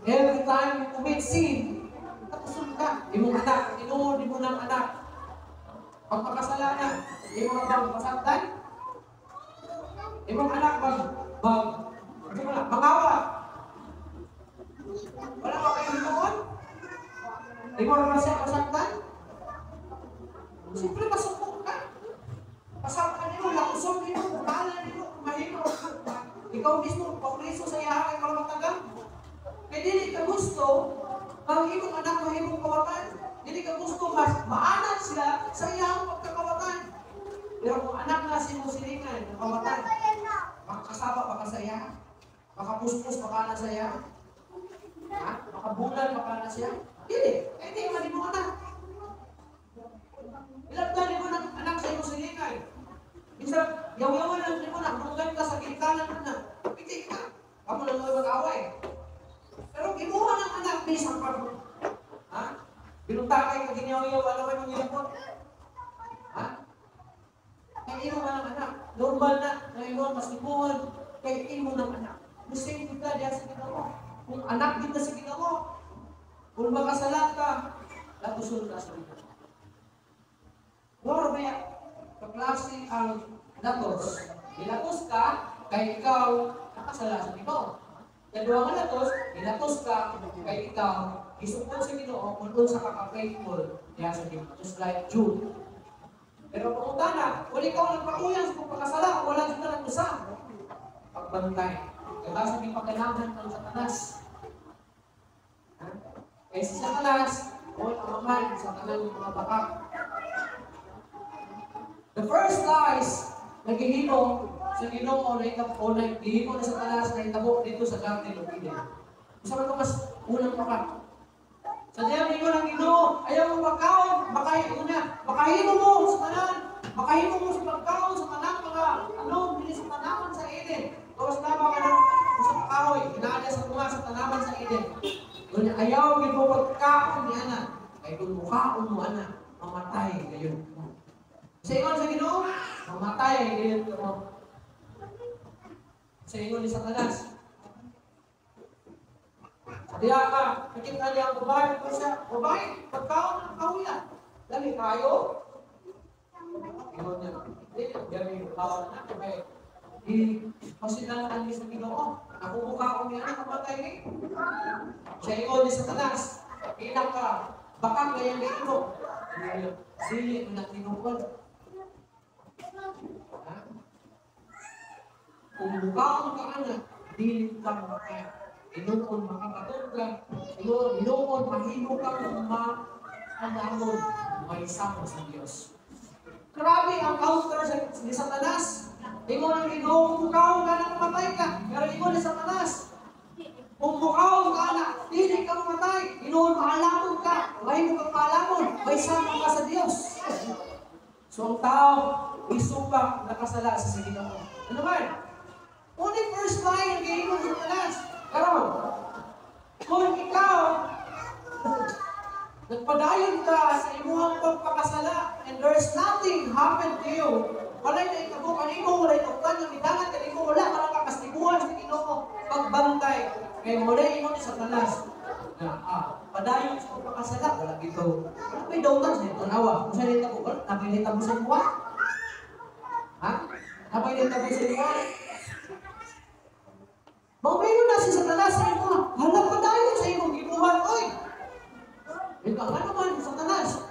every time you commit sin, tapuson ka. Imong anak, tinuod mo ng anak. Pagpakasalanan, imong bang pasaktan? Imong anak bang mangawa. Wala ka kayo himuon? Imo ra siya pasaktan? Siyempre masuko ka. Pasaktan nimo, lakusog nimo, bahala nimo, mahimo. Ikaw mismo papriso sa iyaha kay kalamatagan. Kay dili ka gusto ang imong anak mahimong kawatan. Dili ka gusto mas maanad sila sa iyang pagkakawatan. Pero kung anak na si imong silingan ng kawatan, makakasaba pa ka sa iya, makapuspos pa ka na sa iya, ha? Makabulan pa ka na siya. Dili, kay di man imong anak. Ilabdan nimo ng anak sa imong silingan. Minsan, yaw-yawan lang nimo na, dunggan ka sa ginikanan na, piti ka. Kamo lang mag-away. Pero kinuha ng anak, bisan pa. Ha? Binutakay ka, ginyaw-yaw, alam mo yung gilapot. Ha? Kaya imo man ang anak. Normal na, na imo mas libuhan, kay imo ng anak. Muslim ka diya sa Ginoo. Kung anak kita sa Ginoo, kung makasala ka, latuson ka sa Ginoo. Moro ba yan? Kaklase ang latos. Nilatos ka, kay ikaw nakasala sa Ginoo. Kaduha nga latos, nilatos ka, kay ikaw isukod sa Ginoo kung unsa ka ka-faithful diya sa Ginoo. Just like Jude. Pero pangutana, kung ikaw nagpatuyan sa pagpakasala, wala jud ka nag-usa. Pagbantay. Kaya basta may pagkailangan ng Satanas. Ha? Kaya si Satanas, o ang amahan sa tanang mga bakak. The first lies na gihimo sa Ginoo na itabo, na gihimo na Satanas na itabo dito sa Garden of Eden. Isa man ito mas unang bakak. Sa diyan ninyo ng Ginoo, ayaw mo pagkaon, makahimo mo sa tanan, makahimo mo sa pagkaon sa tanang mga ano, dili sa tanaman sa Eden. Tapos tama ka ng sa kahoy, inaadya sa bunga sa tanaman sa Eden. Doon ayaw gid mo pagkaon niya na, kay kung mukaon mo ana, mamatay kayo. Sa ingon sa Ginoo, mamatay kayo mo. Sa ingon ni Satanas, Diya ka, nakita niya ang babae, ko siya, babae, pagkaon ng kahuyan. Dali kayo. Ingon niya, hindi, gabi yung kaon na, kaya i-pasinalaan niya sa Ginoo. Ako mukha ko niya, kamatay ni. Siya ingon ni Satanas, inak ka, baka kaya ginoo. Dili na tinuod. Ha? Kung mukaon ka anak, dili ka mamatay. Inuon makakatun ka, inuon mahimo ka kung maanamon, may samo sa Diyos. Grabe ang counter sa ni Satanas. Ingon ang Ginoo, mukaon ka na mamatay ka. Pero ingon ni Satanas, kung mukaon ka na, dili ka mamatay. Inuon maalamon ka, mahimo kang maalamon, may sama ka sa Diyos. So ang tao, isupa, nakasala sa Ginoo. Ano man? Only first line ang giingon sa Satanas. Karon, kung ikaw nagpadayon ka sa imuhang pagpakasala and there's nothing happened to you, walay na itabo kanimo, walay tuktan nga midangan kanimo, wala ka lang kakastiguhan sa Ginoo pagbantay. Kay mo na ingon ni Satanas na padayon sa pagpakasala, wala gito. Wala may dautan sa tanawa. Kung sa nitabo, wala napay nitabo sa imuha. Ha? Napay nitabo sa imuha. Mauminon na si Satanas sa imuha. Hala padayon sa imong gibuhat, oy. Ito, ano man, Satanas?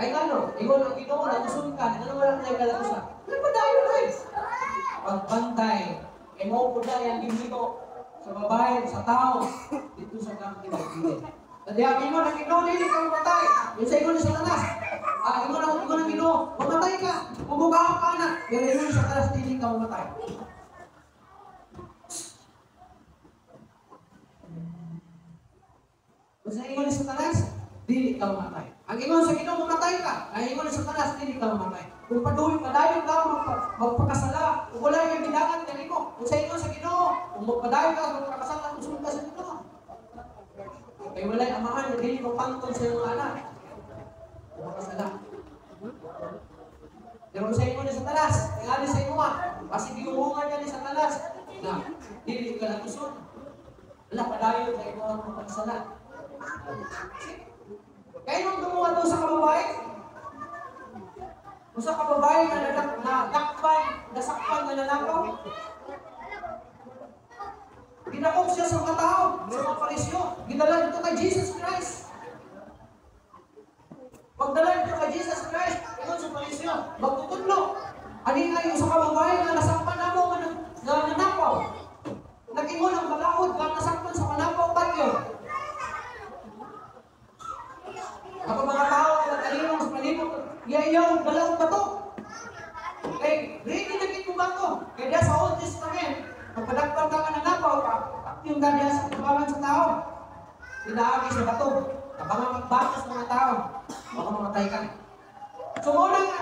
Ay ano, ingon ang Ginoo, natusun ka, ano wala na kalatusan. Wala padayon, oy. Pagbantay, kay mo po na ang ginito sa babae, sa tao, dito sa kang kinagilid. Kaya ingon ang Ginoo, dili ka mamatay. Yun sa ingon ni Satanas. Ingon ang Ginoo, mamatay ka, bumukaon ka na. Pero ingon ni Satanas, dili ka mamatay. Kung sa ingon ni Satanas, dili ka mamatay. Ang ingon sa Ginoo, mamatay ka. Ang ingon ni Satanas, dili ka mamatay. Kung patuloy padayon ka magpakasala, kung wala yung bilangan kanimo, kung sa ingon sa Ginoo, kung magpadayon ka magpakasala, kung ka sa Ginoo. Kay walay amahan na dili mapantol sa iyong anak. Kung makasala. Pero sa ingon ni Satanas, tingali sa imo, kasi giuhungan niya ni Satanas na dili ka latuson. Wala padayon sa imo ang magpakasala. Kaya nung gumawa doon sa kababae, kung sa kababae na nakpan, nasakpan, na nanakaw, ginakop siya sa mga tao, sa mga Parisyo, ginala dito kay Jesus Christ. Pagdala dito kay Jesus Christ, ingon sa Parisyo, magtutudlo. Ani nga yung sa kababae na nasakpan na mo, na nanakaw. Nag-ingon ang balaod, na nasakpan sa manakaw, patyo. Kapag mga tao na nagkalimong sa palibot, iyayaw, balaod ba to? Kay, ready na gid mo ba to? Kaya sa Old Testament, pagpadakpan ka nga nanakaw ka, yung ganyan sa tubangan sa tao. Pinaagi sa bato. Kapag magbatos mga tao, baka mamatay ka. So muna nga,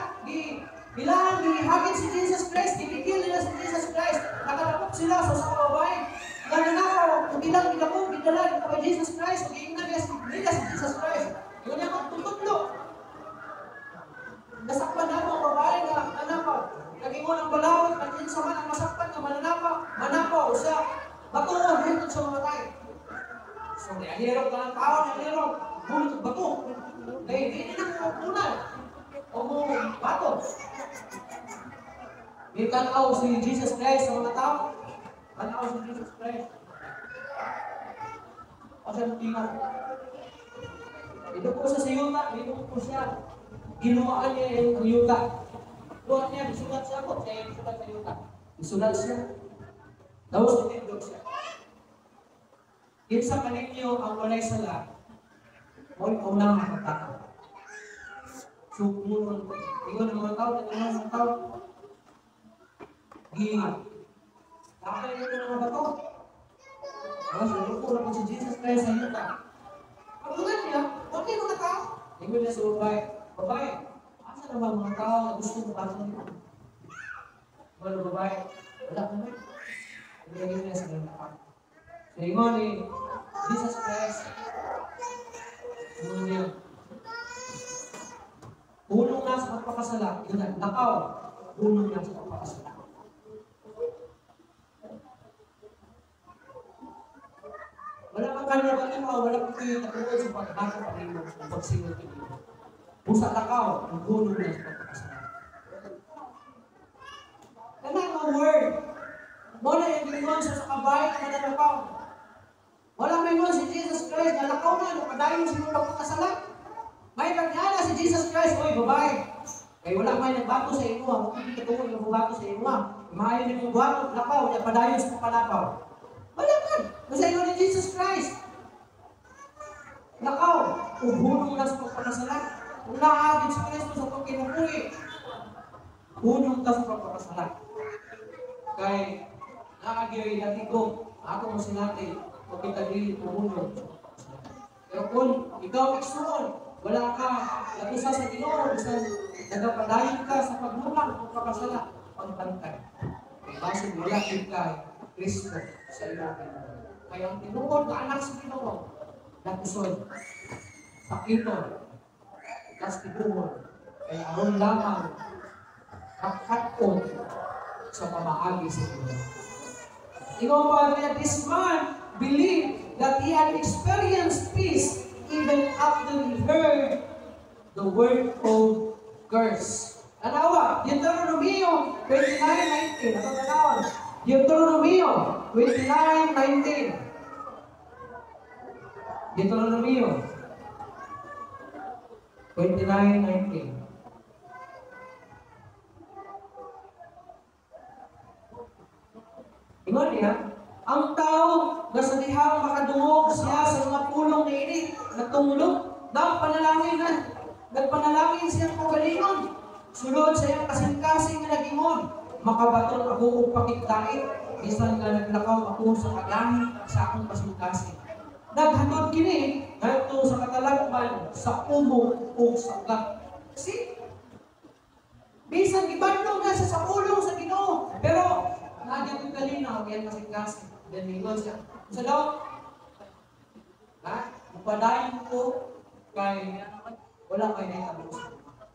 bilang gihagit si Jesus Christ, gibigil nila si Jesus Christ, nakalapok sila sa kababae. Nga nanakaw, kung bilang ginapok, gidala dito kay Jesus Christ, kung giingnan nila si Jesus Christ. Yun yung magtutudlo. Nasakpan na mo ang babae na nanakaw. Nag-ingon ang balawat, at man ang masakpan nga mananakaw, manakaw siya, batuon, hintod sa mamatay. So, nilirog ka ng tao, nilirog, bulot ang bato. Kaya hindi na mo o mo bato. May tanaw si Jesus Christ sa mga tao. Tanaw si Jesus Christ. O siya tingog. Ito po siya sa yuta, ito po siya. Ginumaan niya yung yuta. Luwan niya, isulat siya po. Siya yung isulat sa yuta. Isulat siya. Tapos itindog siya. Kinsa kaninyo ang walay sala, mo'y unang makatao. So, ingon ang mga tao, ingon ang mga tao, Nakakain nito ng mga bato. Sumuko na po si Jesus Christ sa yuta. Pagbunan niya, huwag niya mga tao. Ingon niya sa babae, babae, asa na ba mga tao na gusto mo bato nito? Wala babae, wala naman. Ingon niya sa mga tao. So, ingon ni Jesus Christ, ingon niya, ulong na sa pagpakasala, yun na, lakaw, ulong na sa pagpakasala. Wala ka ka na wala ko kayo katuod sa paghakop ang imong pagsingot kini. Busa lakaw, ang hulong na sa pagpakasala. Kana nga word, mo na yung gingon sa kabay na manalakaw. Wala may ingon si Jesus Christ, nalakaw na, nakadayon sa imong pagpakasala. May kanyana si Jesus Christ, oy, babae. Kay wala may nagbato sa imo, mo kini katuod nga buhato sa imo. Maayo ni mong buhato, lakaw, nya padayon sa pagpalakaw. Wala man. Basta ingon ni Jesus Christ. Lakaw, ug hulong na sa pagpakasala. Kung naagid si Kristo sa itong kinabuhi, hunong ka sa pagpakasala. Kay naagyo'y latigo, ako mo sinati, kung kita dili pumunong. Pero kung ikaw igsuon, wala ka natusa sa Ginoo, bisan nagapadayon ka sa paglulang o pagpakasala, pagbantay. Kay basin wala kay Kristo sa iyong kinabuhi. Kaya ang tinuod nga anak sa Ginoo, nakusod, sakiton, kastiguhon, kaya aron lamang kakatpon sa pamaagi sa Ginoo. Ikaw pa, this man believed that he had experienced peace even after he heard the word of curse. Tanawa, Deuteronomio 29:19. Ano tanawa? Deuteronomio 29:19. Deuteronomio 29:19. Ingon niya, ang tao na sa dihang makadungog siya sa mga pulong niini, natunglo, nagpanalangin siyang kaugalingon. Sulod sa iyang kasing-kasing nga nagingon, makabaton ako og pakigdait, bisan nga naglakaw ako sa kagahi sa akong kasing-kasing. Naghatod kini ngadto sa katalagman sa umo ug sa ugat. See? Bisan gibandong na siya sa ulong sa Ginoo, pero nagyan yung kalinaw, kaya kasing-kasing. Then mingon siya. Sa daw, ha? Mupadayon ko kay wala kay nahitabo sa Ginoo.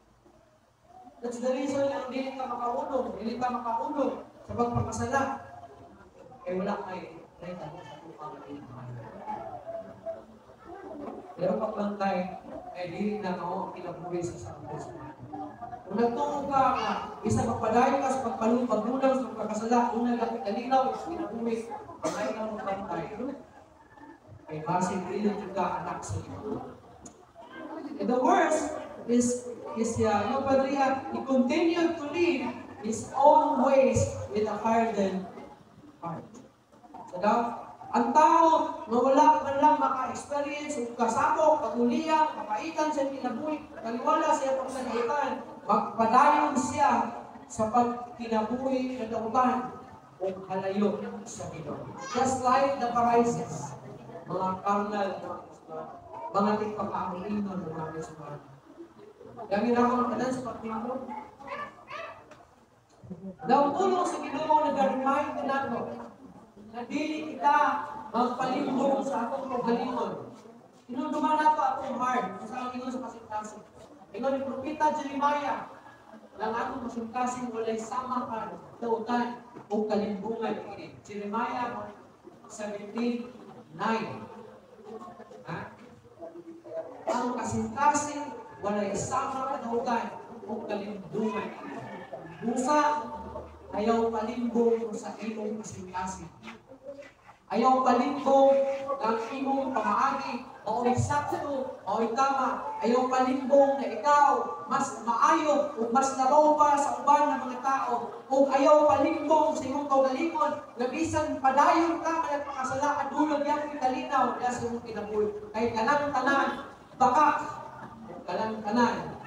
That's the reason na dili ka makaulong, dili ka makaulong sa pagpakasala. Kay wala kay nahitabo sa Ginoo. Pero paglantay, ay dili na mao ang kinabuhi sa sampo sa mga. Kung nagtuo ka nga, isa magpadayon ka sa pagpagulang sa pagkakasala, unang laki kalinaw, kinabuhi, ay na magpantay. Ay basin dili ka anak sa Ginoo. And the worst is no, Padre, he continued to live his own ways with a hardened heart. So daw, ang tao nga wala man lang maka-experience o kasabok, paguliyang, kapaitan sa kinabuhi, kaliwala siya pagsanaitan, magpadayon siya sa pagkinabuhi na dautan o halayo sa Ginoo. Just like the Pharisees, mga karnal, mga tigpakaamino ng mga Kristohan. Gagawin ako ang tanan sa pagtingko. Daw tulong sa Ginoo nag-remind nato na dili kita magpalimbong sa atong kaugalingon. Tinunduman nato atong heart sa ang ingon sa kasing-kasing. Ingon ni Propeta Jeremiah, lang atong kasing-kasing walay samahan, dautan o kalimbungan ini. Jeremiah 17:9. Ha? Ang kasing-kasing walay sama kadautan o kalimbungan ini. Busa ayaw palimbong sa imong kasing-kasing. Ayaw palimbong ng imong pamaagi, mao'y sakto, mao'y tama. Ayaw palimbong na ikaw mas maayo o mas labaw pa sa uban ng mga tao. O ayaw palimbong sa imong kaugalingon na bisan padayon ka nga nagpakasala adulog yang kalinaw na sa imong kinabuhi. Kay kanang tanan baka kanang tanan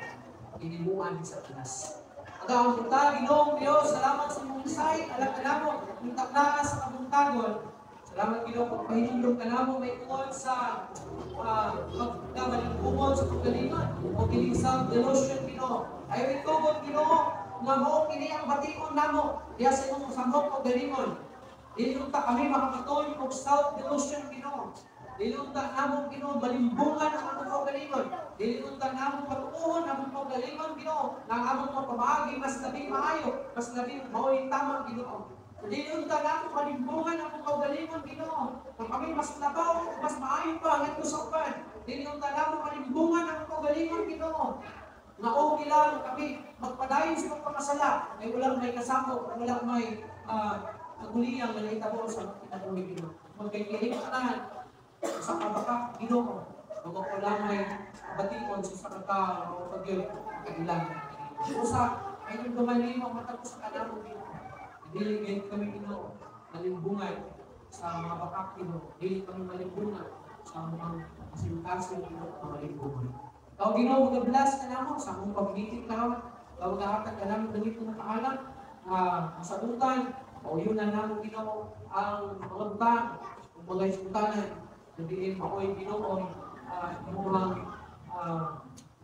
ginimuan sa Satanas. Ang kita Ginoong Dios, salamat sa imong insight, alam ka namo kung taknaa sa kabuntagon. Salamat Ginoo pagpahinumdum ka namo may tungod sa pagkamalingkumon sa pagkalingon o kining self-delusion Ginoo. Ayaw itugot Ginoo nga mao kini ang bation namo diha sa imong samok o galingon. Dili unta kami makakatuon og self-delusion Ginoo. Dili unta namo Ginoo malimbungan ang among kaugalingon. Dili unta namo patuohon ang among kaugalingon Ginoo nga ang among mga pamaagi mas labing maayo, mas labing mao'y tama Ginoo. Dili unta namo kalimbungan ang kaugalingon, Ginoo. Kung kami mas labaw, mas maayo pa ngadto sa uban. Dili unta namo kalimbungan ang kaugalingon, Ginoo, nga okay lang kami magpadayon sa pagpakasala ay walang may kasako, walang may kaguliyang nga nahitabo sa kinabuhi, Ginoo. Magkay sa kabakak, Ginoo, nga wala may bation sa sa katao o pagyud kailangan. Usa ay kung gumanimo matag sa kanamo, Ginoo. Dili gyud kami, Ginoo, malimbungan sa mga bakak, Ginoo. Dili kami malimbungan sa mga kasing-kasing, Ginoo, nga malimbungan. Ikaw, Ginoo, mag-bless ka namo sa among pag-meeting karon. Ikaw maghahatag ka namo ganito nga kaalam, masagutan, pauyunan namo, Ginoo, ang mga butang, ang mga hisgutanan, na diin maoy, Ginoo, imuhang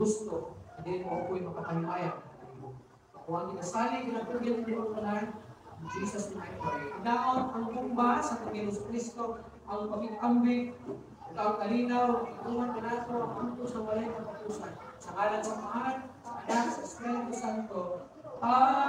gusto, na diin mao ko'y makapahimaya. Ako ang ginasalig, ginatugyan ng tanan. In Jesus' name I pray. Hinaot ang gugma sa atong Ginoong Kristo, ang pag-ambit, ug ang kalinaw, ituman kanato ang hangtod sa walay katapusan. Sa ngalan sa Amahan, sa Anak, sa Espiritu Santo. Amen.